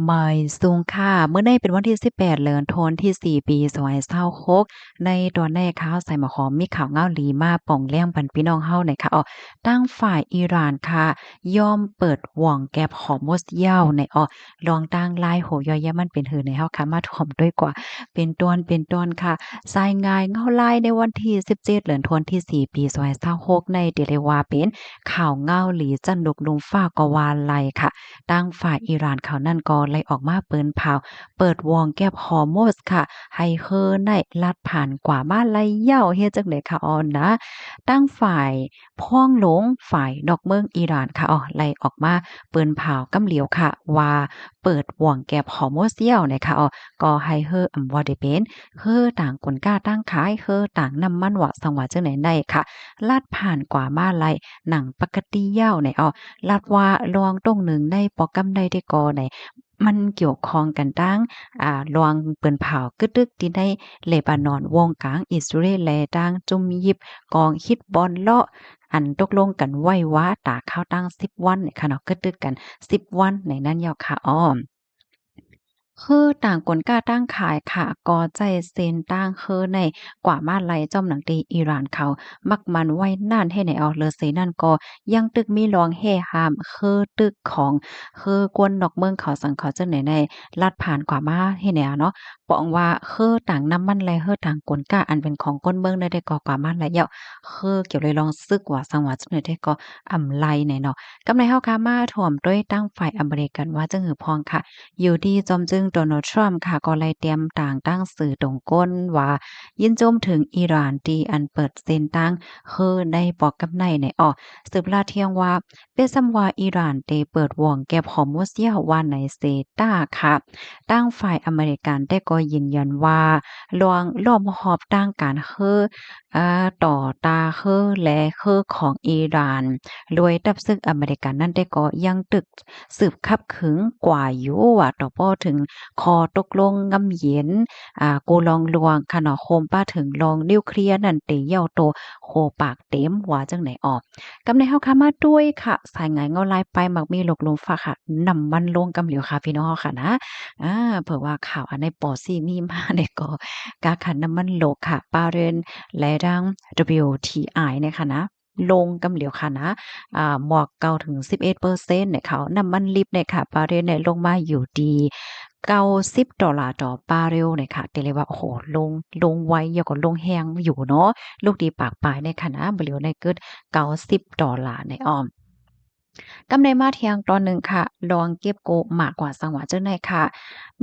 ໝາຍສູງຄ່ະ ມື້ນີ້ເປັນວັນທີສິບແປດ ເດືອນທັນວາທີສີ່ ປີສອງພັນຊາວຫົກ ໃນຕອນນີ້ ຂ່າວສາຍໝາກຫອມມີຂ່າວງາວດີມາປ່ອງແລງປັນພີ່ນ້ອງເຮົາແນ່ຄ່ະ. ອໍ ທາງຝ່າຍອີຣານຄ່ະ ຍອມເປີດຫວ່ອງແກັບຮອຣມຸດແລ້ວແນ່. ອໍ ລອງຕັ້ງຫຼາຍຫົວຢ່ອຍ ມັນເປັນຫື່ນໃນເຮົາຄ່ະ ມາຖ້ວມດ້ວຍກວ່າເປັນຕອນເປັນຕອນຄ່ະ. ສາຍງານງາວລາຍໃນວັນທີສິບເຈັດ ເດືອນທັນວາທີສີ່ ປີສອງພັນຊາວຫົກ ໃນທີ່ເອີ້ນວ່າເປັນຂ່າວງາວດີຊັ້ນລູກລຸ່ມຟ້າກໍວ່າໄດ້ຄ່ະ. ທາງຝ່າຍອີຣານເຂົານັ້ນກໍໄດ້ອອກມາເປີນຂ່າວ ເປີດຫວ່ອງແກັບຮອຣມຸດຄ່ະ ໃຫ້ເຮືອໄດ້ລັດຜ່ານກວ່າມາໄດ້ແລ້ວ. ເຮັດຈັ່ງໃດຄ່ະ ອໍນະ? ທາງຝ່າຍພວງຫຼວງ ຝ່າຍນອກເມືອງອີຣານຄ່ະ ອໍ ໄດ້ອອກມາເປີນຂ່າວກຳດຽວຄ່ະ ວ່າເປີດຫວ່ອງແກັບຮອຣມຸດແລ້ວນະຄ່ະ. ອໍ ກໍໃຫ້ເຮືອ ອຳ ບໍ່ໄດ້ເປັນ ເຮືອຕ່າງກົນຄ້າຕ່າງຂາຍ ເຮືອຕ່າງນ້ຳມັນ ວ່າຊັ້ນວ່າຈັ່ງໃດໄດ້ຄ່ະ ລັດຜ່ານກວ່າມາໄດ້ດັ່ງປົກກະຕິແລ້ວນະ. ອໍ ລັດວ່າລອງຕົງໜຶ່ງໃນໂປຣແກຣມໃດແຕ່ກໍໄດ້ ມັນກ່ຽວຂ້ອງກັນທັງ ອາ ລວງປືນເຜົາກຶດຕຶກທີ່ໃນເລບານອນ ວົງກາງອິດສະຣາເອລ ແລະ ທາງຈຸ້ມຢິບກອງຮິດບອນເລາະ ອັນຕົກລົງກັນໄວ້ວ່າ ຕາຄາວຕັ້ງສິບວັນນີ້ຄ່ະເນາະ ກຶດຕຶກກັນສິບວັນໃນນັ້ນແລ້ວຄ່ະ. ອໍ ຄືຕ່າງກົນຄ້າຕ່າງຂາຍຄ່ະ ກໍໃຊ້ເສັ້ນທາງຄືໃນກວ່າມາໄດ້ ຈອມໜັງທີ່ອີຣານເຂົາມັກໝັ້ນໄວ້ນັ້ນເຮັດແນວ ຫຼື ເສຍນັ້ນກໍຍັງຕຶກມີລອງແຮ່ຫ້າມ ຄືຕຶກຂອງ ຄືຄົນນອກເມືອງເຂົາສັງເຂົາຈັ່ງໃດໃນລັດຜ່ານກວ່າມາເຮັດແນວເນາະ ປອງວ່າເຮືອຕ່າງນ້ຳມັນ ແລະ ເຮືອຕ່າງກົນຄ້າ ອັນເປັນຂອງຄົນເມືອງໃດໆກໍກວ່າມາໄດ້ແລ້ວ ຄືກ່ຽວລອຍລອງຊຶກວ່າສັງວ່າຈັ່ງໃດໄດ້ກໍອຳໄລແນ່ເນາະ. ກຳໃນເຮົາຄ່ະມາຖ້ວມດ້ວຍທາງຝ່າຍອາເມລິກັນວ່າຈັ່ງຫື່ນພ້ອງຄ່ະ ຢູ່ທີ່ຈອມຈຶງໂດນັລທຣຳຄ່ະ ກໍໄດ້ຕຽມຕາງຕັ້ງສື່ຕົງກົ້ນວ່າ ຍິນຊົມເຖິງອີຣານທີ່ອັນເປີດເສັ້ນທາງເຮືອໃນໂປຣແກຣມໃນ ອໍ ສືບລາດທ່ຽງວ່າ ເປັນສ່ຳວ່າອີຣານໄດ້ເປີດຫວ່ອງແກັບຮອຣມຸດແລ້ວວ່າໃນເສຕາຄ່ະ. ທາງຝ່າຍອາເມລິກັນແຕ່ກໍຢືນຢັນວ່າ ລວງລ້ອມຮອບທາງການເຮືອ ອາ ຕໍ່ຕາເຮືອ ແລະ ເຮືອຂອງອີຣານ ໂດຍທັບເສິກອາເມລິກັນນັ້ນແຕ່ກໍຍັງຕຶກສືບຂັບຂຶງກວ່າຢູ່ວ່າ ຕໍ່ພໍເຖິງຂໍ້ຕົກລົງງຳເຢັນ ອາ ກູລອງລວງຄ່ະເນາະ ໂຮມປະເຖິງລອງນິວເຄລຍນັ້ນເຕເຍົາໂຕໂຄປາກເຕັມວ່າຈັ່ງໃດ. ອໍ ກຳໃນເຮົາຄ່ະມາດ້ວຍຄ່ະ ສາຍງານງາວລາຍໄປມັກມີລູກລຸ່ມຟ້າຄ່ະ ນ້ຳມັນລົງກຳດຽວຄ່ະພີ່ນ້ອງເຮົາຄ່ະນະ. ອາ ເພາະວ່າຂ່າວອັນໃນປໍຊີມີມານີ້ກໍ ກາຄັນນ້ຳມັນໂລກຄ່ະ ບາເຣນ ແລະ ທັງ WTI ນີ້ຄ່ະນະ ລົງກຳດຽວຄ່ະນະ ອາ ໝວກເກົ້າເຖິງສິບເອັດເປີເຊັນເນາະ. ເຂົາ ນ້ຳມັນດິບເນາະຄ່ະ ບາເຣນເນາະ ລົງມາຢູ່ທີ່ເກົ້າສິບໂດລາຕໍ່ບາເຣວເນາະຄ່ະ. ແຕ່ເລີຍວ່າ ໂອ້ໂຫ ລົງ ລົງໄວ ແລ້ວກໍລົງແຮງຢູ່ເນາະ ລູກທີ່ປາກປາຍເນາະຄ່ະນະ ບາເຣວເນາະ ເກີດເກົ້າສິບໂດລາເນາະ. ອອມ ກຳໃນມາທ່ຽງຕອນໜຶ່ງຄ່ະ ລອງເກັບກູ້ໝາກກວ່າສັງວ່າຈັ່ງໃດຄ່ະ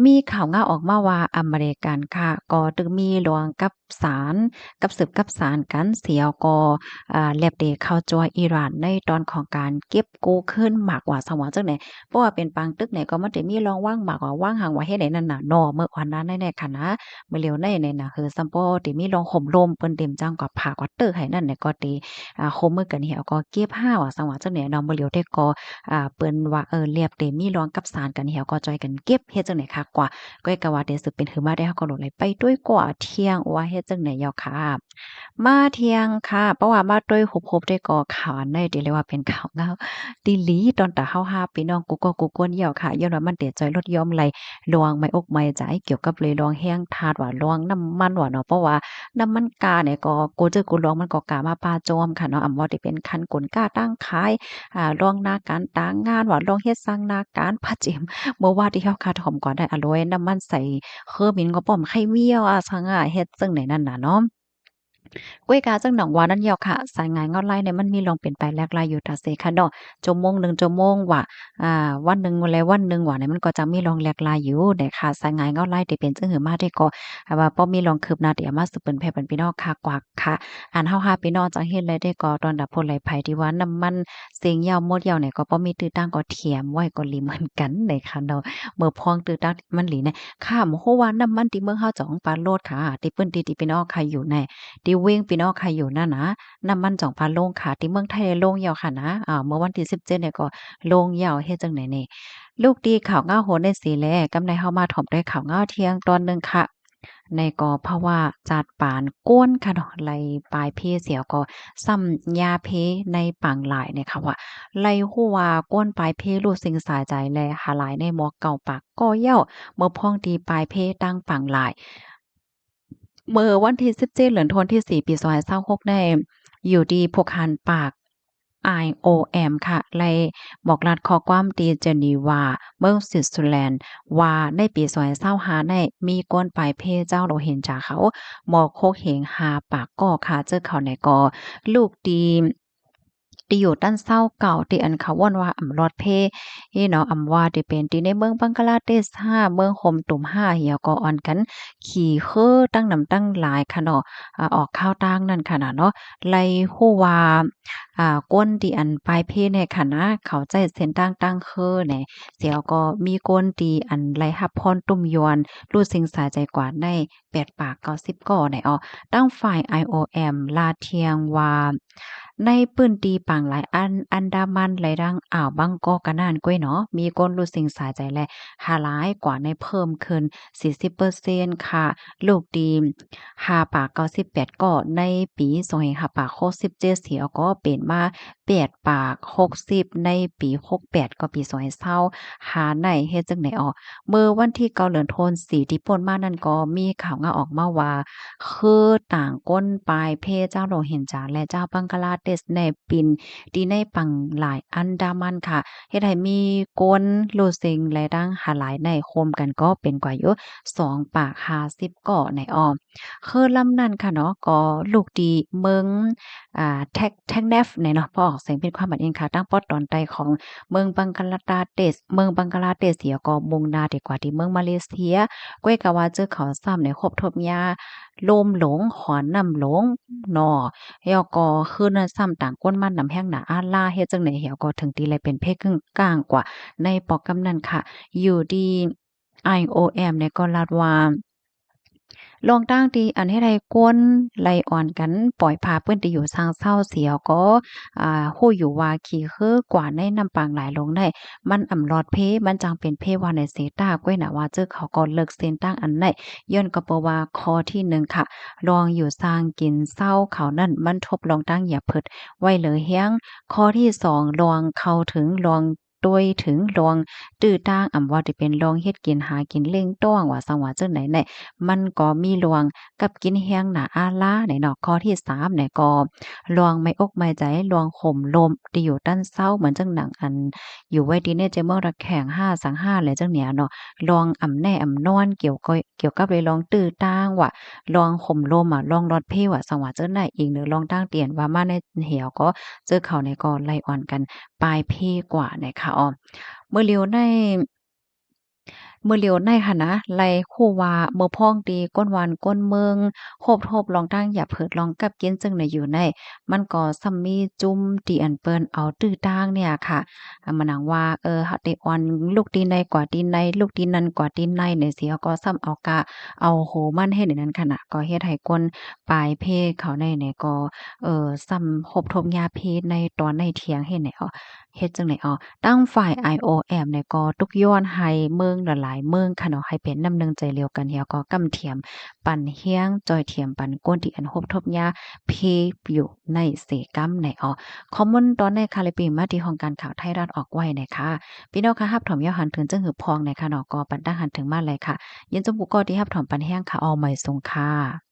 ມີຂ່າວງາວອອກມາວ່າ ອາເມລິກັນຄ່ະ ກໍຕຶກມີລວງກັບສານ ກັບສືບກັບສານກັນ ສຽວກໍ ອາ ແລບເຕເຂົ້າຈອຍອີຣານໃນຕອນຂອງການເກັບກູ້ຄືນໝາກວ່າສັງວ່າຈັ່ງໃດ. ເພາະວ່າເປັນປາງຕຶກນີ້ກໍມັນເຕມີລອງວາງໝາກວ່າວາງຫຍັງວ່າເຮັດໃດນັ້ນນະເນາະ ເມື່ອອອນນັ້ນໃນຂະນະ ມື້ລຽວໃນໃນນະ ຄືສຳປົເຕມີລອງໂຮມລົມ ເພິ່ນເຕັມຈັ່ງກວ່າຜາກວ່າເຕີກໃຫ້ນັ້ນນະ ກໍເຕ ອາ ໂຮມມືກັນເຫວກໍເກັບຫາວ່າສັງວ່າຈັ່ງໃດເນາະ. ມື້ລຽວເຕກໍ ອາ ເພິ່ນວ່າ ເອີ ແລບເຕມີລອງກັບສານກັນ ເຫວກໍຈອຍກັນເກັບ ເຮັດຈັ່ງໃດຄັກກວ່າ. ກໍກະວ່າເດສືບເປັນຫືມາໄດ້ ເຮົາກໍລົງໄລໄປດ້ວຍກວ່າທ່ຽງວ່າເຮັດຈັ່ງໃດເຈົ້າຄ່ະ. ມາທ່ຽງຄ່ະ ເພາະວ່າມາດ້ວຍຮົບໆ ໄດ້ກໍຂ່າວອັນໃດເດເລີຍວ່າເປັນຂ່າວງາວທີ່ດີຕອນຕາເຮົາຫາພີ່ນ້ອງກູ່ກໍກູ່ຄົນເຈົ້າຄ່ະ ຍ້ອນວ່າມັນເດຊ່ອຍຫຼຸດຢ່ອມໄລລວງໄມ້ອົກໄມ້ໃຈ ກ່ຽວກັບເລີຍລວງແຮງທາດວ່າ ລວງນ້ຳມັນວ່າເນາະ. ເພາະວ່າ ນ້ຳມັນການີ້ກໍ ກູ່ຈື່ກູ່ລວງມັນກໍກາມາປະຈອມຄ່ະເນາະ ອຳວ່າທີ່ເປັນຂັ້ນກົນຄ້າຕ່າງຂາຍ ອາ ລວງນາການຕາງງານວ່າ ລວງເຮັດສ້າງນາການປະຈິມ ເມື່ອວ່າທີ່ເຮົາຄາດຖອມກ່ອນໄດ້ ອາ ລວຍນ້ຳມັນໃສ່ເຄືມິນກໍປ້ອມໄຂ່ວຽວ ອາ ສັງອາ ເຮັດຈັ່ງໃດນັ້ນນະເນາະ. ກວຍກາຈັ່ງໜອງວ່ານັ້ນເຈົ້າຄ່ະ ສາຍງານງອດລາຍນີ້ມັນມີລອງເປັນໄປແລກລາຍຢູ່ຕາເສຄ່ະເນາະ ຊົ່ວໂມງໜຶ່ງຊົ່ວໂມງວ່າ ອາ ວັນໜຶ່ງແລະວັນໜຶ່ງວ່ານີ້ ມັນກໍຈະມີລອງແລກລາຍຢູ່ເດ້ຄ່ະ. ສາຍງານງອດລາຍທີ່ເປັນຈັ່ງຫືມາໄດ້ກໍ ຖ້າວ່າພໍມີລອງຄືບໜ້າທີ່ເອົາມາສືບເປີດແຜ່ປັນພີ່ນ້ອງຄັກກວ່າຄ່ະ. ອັນເຮົາຫາພີ່ນ້ອງຈັ່ງເຮັດແລະໄດ້ກໍຕອນດາຜູ້ໃດໃຜທີ່ວ່ານ້ຳມັນເສັງຍາວໝົດຍາວນີ້ ກໍພໍມີຕື້ຕັງກໍຖຽມໄວ້ກໍດີເໝືອນກັນເດ້ຄ່ະເນາະ. ເມື່ອພອງຕື້ຕັງມັນດີແນ່ ຂ້າມຮູ້ວ່ານ້ຳມັນທີ່ເມືອງເຮົາຈອງປາໂລດຄ່ະ ທີ່ພື້ນທີ່ທີ່ພີ່ນ້ອງຄ່ະຢູ່ໃນ ທີ່ເວງພີ່ນ້ອງຄ່ະຢູ່ນັ້ນນະ ນ້ຳມັນຈອງປາລົງຄ່ະ ທີ່ເມືອງໄທລົງຍາວຄ່ະນະ. ອາ ເມື່ອວັນທີສິບເຈັດນີ້ກໍລົງຍາວ ເຮັດຈັ່ງໃດນີ້ ລູກຕີຂ່າວງາວໂຫນໄດ້ສີແລ. ກຳໃນເຮົາມາຖອມດ້ວຍຂ່າວງາວທ່ຽງຕອນໜຶ່ງຄ່ະ. ໃນກໍພາວະຈັດປານກວນຂະເນາະ ໄລ່ປາຍເພເສຍກໍຊ້ຳຢາເພໃນປາງຫຼາຍເນຍ ເຂົາວ່າໄລ່ຮູ້ວ່າກວນປາຍເພລູດຊິງສາຍໃຈ ແລະ ຫາລາຍໃນໝວກເກົ້າປາກກໍເຍົາະ ເມື່ອພ້ອງຕີປາຍເພຕັ້ງປາງຫຼາຍ. ເມື່ອວັນທີສິບເຈັດ ເດືອນທັນວາທີສີ່ ປີສອງພັນຊາວຫົກ ໃນຢູ່ທີ່ຜູ້ຄັນປາກ ໄອ ໂອ ເອັມ ຂະ ໄລ່ບອກລັດຂໍ້ຄວາມທີ່ເຈນີວາ ເມືອງສວິດເຊີແລນ ວ່າໃນປີສອງພັນຊາວຫ້າ ໃນມີກວນປາຍເພເຈົ້າໂຣຮິນຈາເຂົາ ໝວກຫົກເຫງຫ້າປາກກໍຂະ ເຈີເຂົາໃນກໍລູກຕີ ທີ່ຢູ່ຕັນເຊົາເກົ່າ ທີ່ອັນເຂົາເອີ້ນວ່າອຳລອດເພນີ້ເນາະ ອຳວ່າທີ່ເປັນທີ່ໃນເມືອງບັງກະລາເທດຫ້າ ເມືອງໂຄມຕຸມຫ້າ ແລ້ວກໍອ່ອນກັນຂີ່ເຮືອຕັ້ງນຳຕັ້ງຫຼາຍຂະເນາະ ອາ ອອກຂ່າວຕ່າງນັ້ນຂະນະເນາະ ໄລ່ຮູ້ວ່າ ອາ ກວນທີ່ອັນປາຍເພໃນຂະນະ ເຂົາໃຊ້ເສັ້ນທາງຕັ້ງເຮືອແນ ແລ້ວກໍມີກວນທີ່ອັນໄດ້ຮັບພອນຕຸ້ມຍວນ ລູດຊິງສາຍໃຈກວ່າໃນ ແປດປາກເກົ້າສິບກໍໃນອອ ທາງຝ່າຍ ໄອ ໂອ ເອັມ ລາທຽງວ່າ ໃນພື້ນທີ່ປາງຫຼາຍອັນ ອັນດາມັນ ແລະ ທາງອ່າວບາງກອກກະນັ້ນກ້ວຍເນາະ ມີຄົນລູດຊິງສາຍໃຈ ແລະ ຫາລາຍກວ່າໃນເພີ່ມຂຶ້ນສີ່ສິບເປີເຊັນຂະ ລູກທີ່ຫ້າປາກເກົ້າສິບແປດກໍໃນປີສອງພັນຫ້າປາກຫົກສິບເຈັດ ເສຍກໍເປັນມາ ແປດປາກຫົກສິບໃນປີຫົກແປດ ກໍປີສອງພັນຊາວຫ້າໃນເຮັດຈັ່ງໃດອອກ ເມື່ອວັນທີເກົ້າ ເດືອນທັນວາ ທີ່ຜ່ານມານັ້ນ ກໍມີຂ່າວງາວອອກມາວ່າ ຄືຕ່າງກົນປາຍເພຊາວໂຣຮິນຈາ ແລະ ຊາວບັງກະລາເທດ ແນບປິ່ນທີ່ໃນຝັ່ງຫຼາຍອັນດາມັນຂະ ເຮັດໃຫ້ມີຄົນລູດຊິງ ແລະ ທັງຫາລາຍໃນໂຮມກັນກໍເປັນກວ່າຢູ່ສອງປາກຫ້າສິບກໍໃນອອມ ຄືລຳນັ້ນຂະເນາະ ກໍລູກທີ່ເມືອງ ອ່າ ແທັກ ແທັກແນັບ ແນເນາະ ເພາະອອກສຽງຜິດຄວາມໝາຍເອງຂະ ທາງປອກຕອນໃຕ້ຂອງເມືອງບັງກະລາເທດ ເມືອງບັງກະລາເທດ ເສຍກໍມຸ່ງໜ້າໄປກວ່າທີ່ເມືອງມາເລເຊຍ ກ້ວຍກະວ່າເຈີເຂົາຊ້ຳໃນຮົບທົບຍາລົມຫຼົງ ຫອນນ້ຳຫຼົງເນາະ ແລ້ວກໍຄືນັ້ນຊ້ຳຕ່າງກົນມານຳແຮງໜາອາລາ ເຮັດຈັ່ງໃດແລ້ວກໍເຖິງທີ່ໄດ້ເປັນເພກຶ້ງກ້າງກວ່າໃນປອກກຳນັ້ນຂະ ຢູ່ທີ່ ໄອ ໂອ ເອັມ ເນຍກໍລາດວ່າ ລອງຕັ້ງທີ່ອັນເຮັດໃຫ້ຄົນໄລ່ອ່ອນກັນປ່ອຍພາພື້ນທີ່ຢູ່ສ້າງເຊົ່າເສຍກໍ ອ່າ ຮູ້ຢູ່ວ່າຂີ້ເຄືກວ່າໃນນ້ຳປາງຫຼາຍລົງໃນ ມັນອຳລອດເພ ມັນຈັ່ງເປັນເພວ່າໃນເສຍຕາ ກ້ວຍນະວ່າເຈີເຂົາກໍເລີກເສັ້ນທາງອັນໃນ ຍ້ອນກໍເພາະວ່າຂໍ້ທີໜຶ່ງຂະ ລອງຢູ່ສ້າງກິນເຊົ່າເຂົານັ້ນ ມັນທົບລອງຕັ້ງຢາເພີດໄວ້ເລີຍແຮງ ຂໍ້ທີສອງ ລອງເຂົ້າເຖິງ ລອງ ໂດຍເຖິງລວງຕື້ຕ່າງ ອຳວ່າຈະເປັນລວງເຮັດກິນຫາກິນລ້ຽງຕ້ອງ ວ່າຊັ້ນວ່າຈັ່ງໃດແນ ມັນກໍມີລວງກັບກິນແຮງໜາອາລາແນເນາະ. ຂໍ້ທີສາມແນກໍ ລວງໄມ້ອົກໄມ້ໃຈ ລວງໂຮມລົມທີ່ຢູ່ຕັນເຊົາ ເໝືອນຈັ່ງໜັງອັນຢູ່ໄວ້ທີ່ເນຈະເມືອງລະແຂ່ງຫ້າສັງຫ້າແລະຈັ່ງເນີ້ຍເນາະ ລວງອຳແນອຳນວນ ກ່ຽວ ກ່ຽວກັບເລື່ອງລວງຕື້ຕ່າງວ່າ ລວງໂຮມລົມ ອາ ລວງລອດເພວ່າຊັ້ນວ່າຈັ່ງໃດ ອີງເໜືອລວງຕ່າງຕຽນວ່າມາໃນແຖວກໍ ເຈີເຂົາໃນກໍໄລ່ອ່ອນກັນ ປາຍເພກວ່າໃນຂະອອມ ມື້ຫຼຽວໃນ ມື້ຫຼຽວໃນຫັ້ນນະ ໄລ່ຮູ້ວ່າເມື່ອພ້ອງທີ່ຄົນບ້ານຄົນເມືອງ ໂຮບໂທບລອງຕັ້ງຢາເພີດລອງກັບກິນເຊິ່ງໃນຢູ່ໃນ ມັນກໍຊ້ຳມີຈຸ້ມທີ່ອັນເພິ່ນເອົາຕື້ຕ່າງເນີ້ຍຂະ ອາ ມານັ່ງວ່າ ເອີ ເຮົາໄດ້ອ່ອນລູກທີ່ໃນກວ່າທີ່ໃນ ລູກທີ່ນັ້ນກວ່າທີ່ໃນໃນຊິ ເຮົາກໍຊ້ຳເອົາກະເອົາໂຫມັນເຮັດໃນນັ້ນຂະນະ ກໍເຮັດໃຫ້ຄົນປາຍເພເຂົາໃນໃນກໍ ເອີ ຊ້ຳໂຮບໂທບຢາເພໃນຕອນໃນທ່ຽງເຮັດໃນ ເຮັດຈັ່ງໃດເອົາ ທາງຝ່າຍ ໄອໂອເອັມ ນີ້ກໍຕຸກຍ້ອນໃຫ້ເມືອງຫຼາຍໆເມືອງຂະເນາະ ໃຫ້ເປັນນ້ຳໜຶ່ງໃຈລຽວກັນ ແລ້ວກໍກຳຖຽມປັນແຮງ ຈ່ອຍຖຽມປັນຄົນທີ່ອັນຮົບທົບຍາເພຢູ່ໃນເສກຳໃນເອົາ ຂໍ້ມູນຕອນໃນຄະ ລະປີມາທີ່ຫ້ອງການຂ່າວໄທລັດອອກໄວ້ໃນຂະ ພີ່ນ້ອງຂະ ຮັບຖອມຢາວຫັນເຖິງຈຶ່ງຫືບພອງໃນຂະເນາະ ກໍປັນຕັ້ງຫັນເຖິງມາແລະຂະ ຍິນຊົມຜູ້ກໍທີ່ຮັບຖອມປັນແຮງຂະ ເອົາ ໄມສູງຂະ.